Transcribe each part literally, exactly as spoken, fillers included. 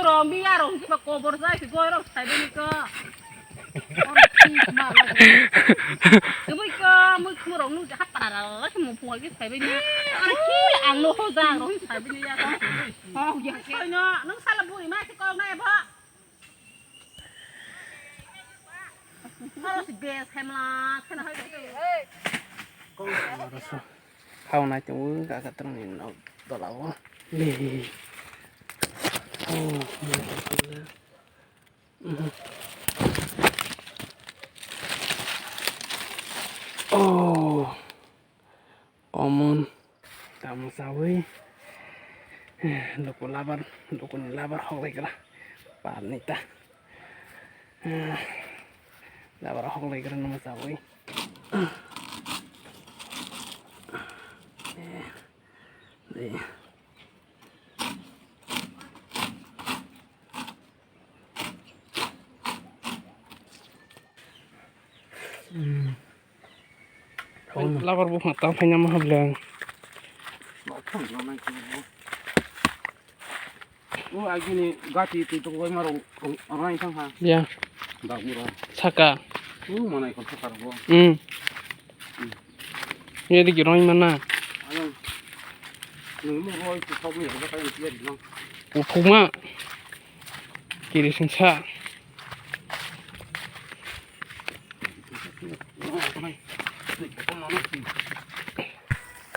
Tong biya rong si ba kobor jai si goi rok sai bini ko. Oro si ma la. Kebui ko mui khmo rong nu ha para la la mo poi ke sai bini. Oro si ang no ho jang rong sai bini ya ko. Oh ya ke. Koi no nung sala bui ma si kong na ya ba. Oro si bes hem la khena hai. Kong. Hao nai tongo gagatrang ni nok dola o. Ni. Oh, ni. Mhm. Oh. Common. Tamo sawi. Luku labar, luku ni labar hok lai kala. Par ni ta. Labar hok lai kala namo sawi. Labar buphang tang phaina ma hableng. O agini gati twi tok bai maro rai thang ha. Ya. Dagura. Saka. U manai ko saka ro. Hmm. Ye di giroi mana. Ayang. Nung mo roi ko thok ni ba kai ni ya di nang. Uphukma. Kiri singsa.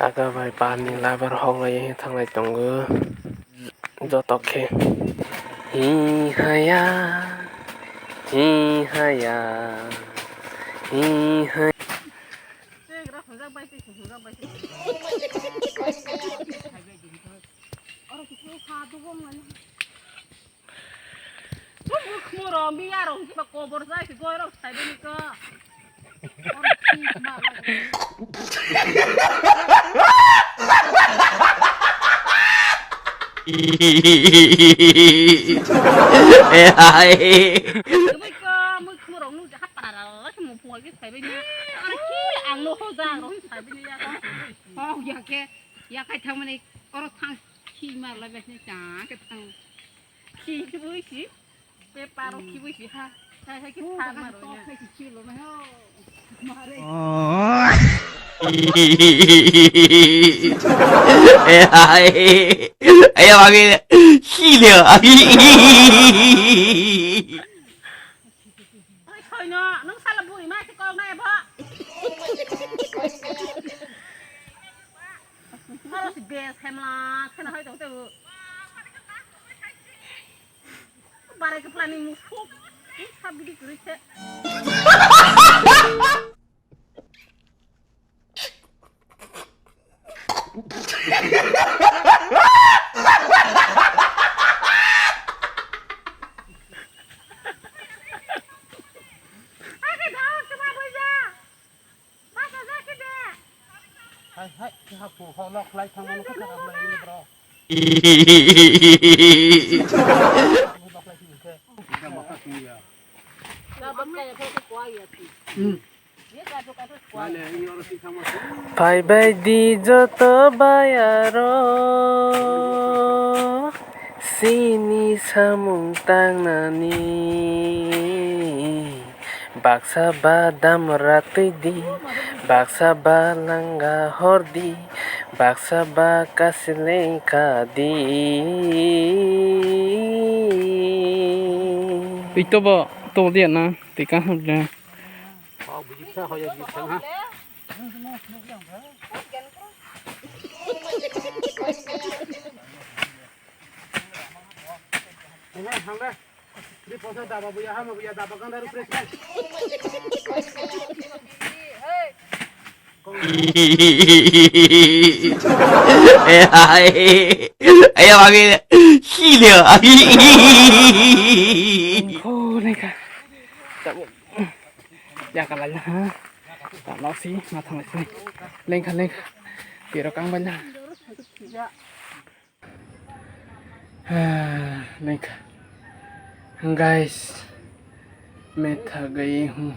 Kaka bai pani labar hok lai thanglai tongo. Joto khe. Hi haya. Hi haya. Hi haya. Khmoro miya rok hiba kobor jai se goi rok sai bini ko. Mui ko mui khmoro nu jaha para la se mo phone ke sai bini. Ang no ho jang rok sai bini ya ko. Oh ya ke ya kai thang mani oro thang khi mar la bes ni ta ke thang. Khi bui si. Paper o khibui si ha. Hai hai ki sa maro ya. Ayo mami, sile. Oi, soino, nung sala bui ma si kok na ebo. Oro si bes hemla, khena hoi tong tebo. Barai khe planning musuk. Sab gidi kwrwi se. Hai, hai, khe ha khu, ho, lok khlai thang mano, khe thang mano, bro. Lok khlai thang khe. Phaibai di joto bayaro, sini samung tangnani. Baksa ba dam ratwi di, baksa ba langa hor di, baksa ba kasileng kha di. Twi tobo, tobo diya na, twi kaham le. Ayo mami, sile. Oh, lengkha. Tabuk. Ya kalai na ha. Tak lok si, ma thang si. Lengkha, lengkha. Piro kang bai na. Lengkha. Guys, मैं थक गई हूँ।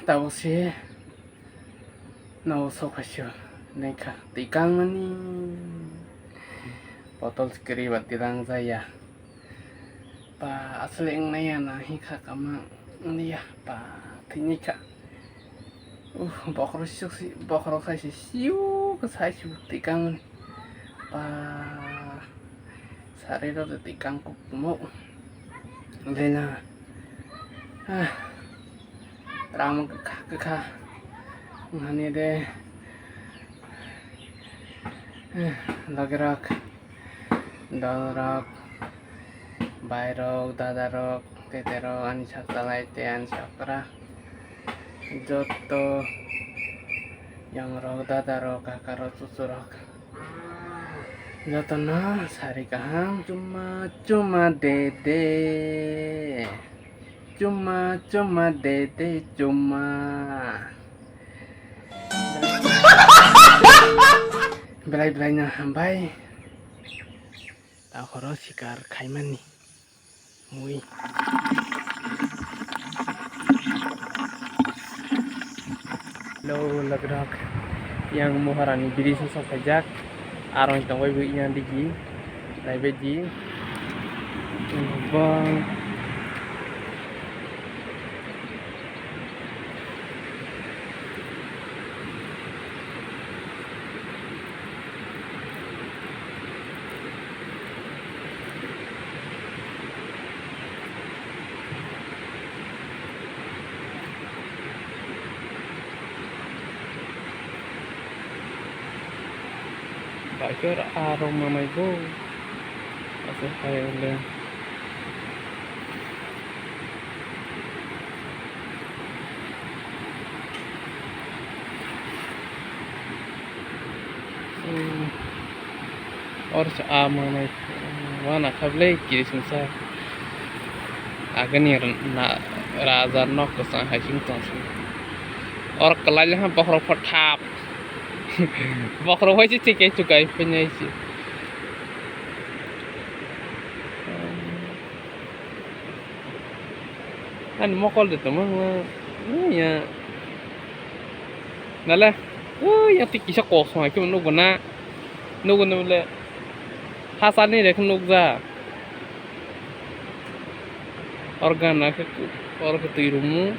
Tabuk se no sok phai sio. Naikha, tikang mani botol kwrwi ba tilang jaya. Pa aswk wngnai ya na hikha kama wngya pa thwinaikha. Uh, bokhorok suk si, bokhorok khai si siu ka sai si tikang mani. Pa sari rok tikang kuk mo. Lena. Ah. Ram kwkha kwkha wngmani de. Logi rok, dol rok, bai rok, dada rok, tete rok, ani sak chalai tei ani sakra, joto yang rok, dada rok, kaka rok, chuchu rok. Jotono sari kaham chuma chuma dede. Chuma chuma dede chuma. Belai belai no hambai. Takhoro sikar khaimani. Mui. Hello, logrok. Yang Moharani bridge no sok khaijak. Aro tongbai bo yang digi. Naibai di. Bang. Bakhe aro manai bo. Ase hai le. Hmm. Or sa a manai wana khablai kirisingsa. Agani na raja nok kwchang hai sing tongsi. Or kwlai le ha bokhorok pha thap. Bokhorok hai se chikai chukai phainai se. Ani mokol de tongma wngma ya. Nale, ui, yang tik kisa kosong hai khe nukgo na. Nukgo na bole. Hachani rek nukja. Organ na khe, or khe twi rumu.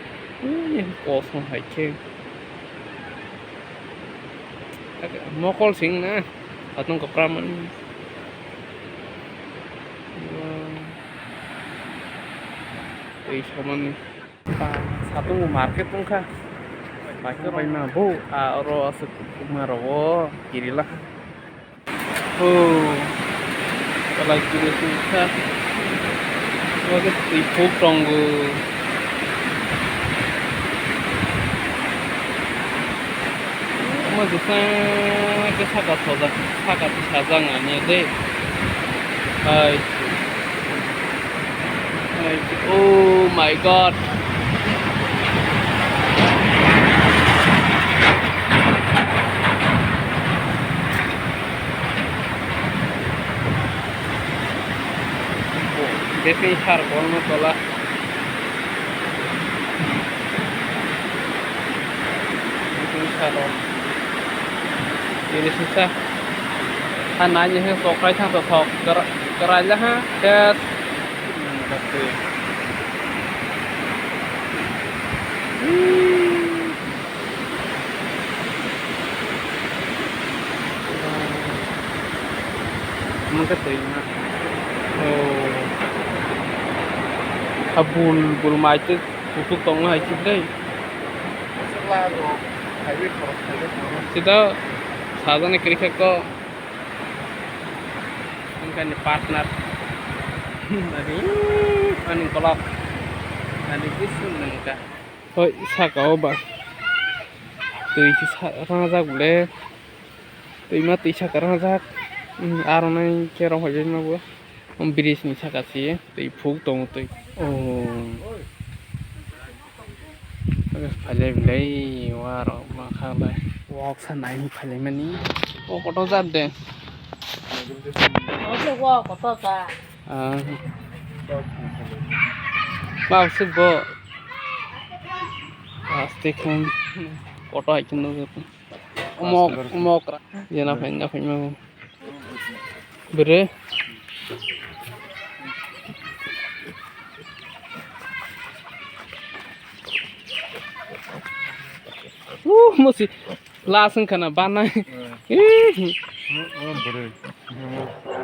Ui, yang kosong hai khe. Mokol sing na. Atong kapra mani. Twi somani. Satung market wngkha. Paikhe baima bo, a, oro aswk tukma rogo kirila. O, kwlai kiri singkha. Oke twi phuk tongo. Omo jesa ke saka soja, saka sajak ani de. Hai. Hai. Oh my God. Besi sar bolno tola. Ini salo. Ini sisa. Ha nai ni he kokrai thang to thok. Kera-, kerai la ha. Tet. Hmm, oke. Mungkin terima. Oh. Abul, bul macet. Kutuk tongo hai khe dei. Sida sajani kwrwi khe ko wngkha ni partner. Nani ani kolok nani bisu nangkha. Hoi saka o ba twi se sa-, rangjak bole. Twima twi saka rangjak. Aronai khe rong hoi bai ma bo. Bridge ni saka se twi phuk tongo twi. Oh. Phailai belai warok ma kha bai. Wok sa nai phailai mani. O kotor jat de. Oke, wok kotor ta. Ah. Bak sik bo. Aste khan kotor hai khe nugwi. Mok, mok. Yana phai, na phai mau. Bere. Uh, musi. Las wngkha na banai. Ih.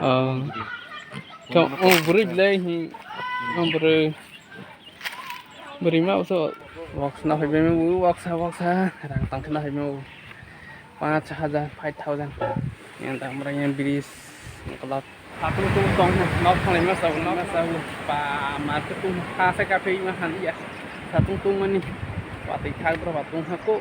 Oh. Kau, oh, beri belai hi. Oh, beri. Beri ma uso. Waksa na phai bai ma, waksa, waksa. Rang tang khe na phai ma. Panch hajar, five thousand. Yang tak mereka yang bridge, kelak. Satu tu tong, nok paling mas tahu, mas tahu. Pa, market tu, ha, saya kafe ini makan, iya. Satu tu mani. Wati thak bro, patung aku.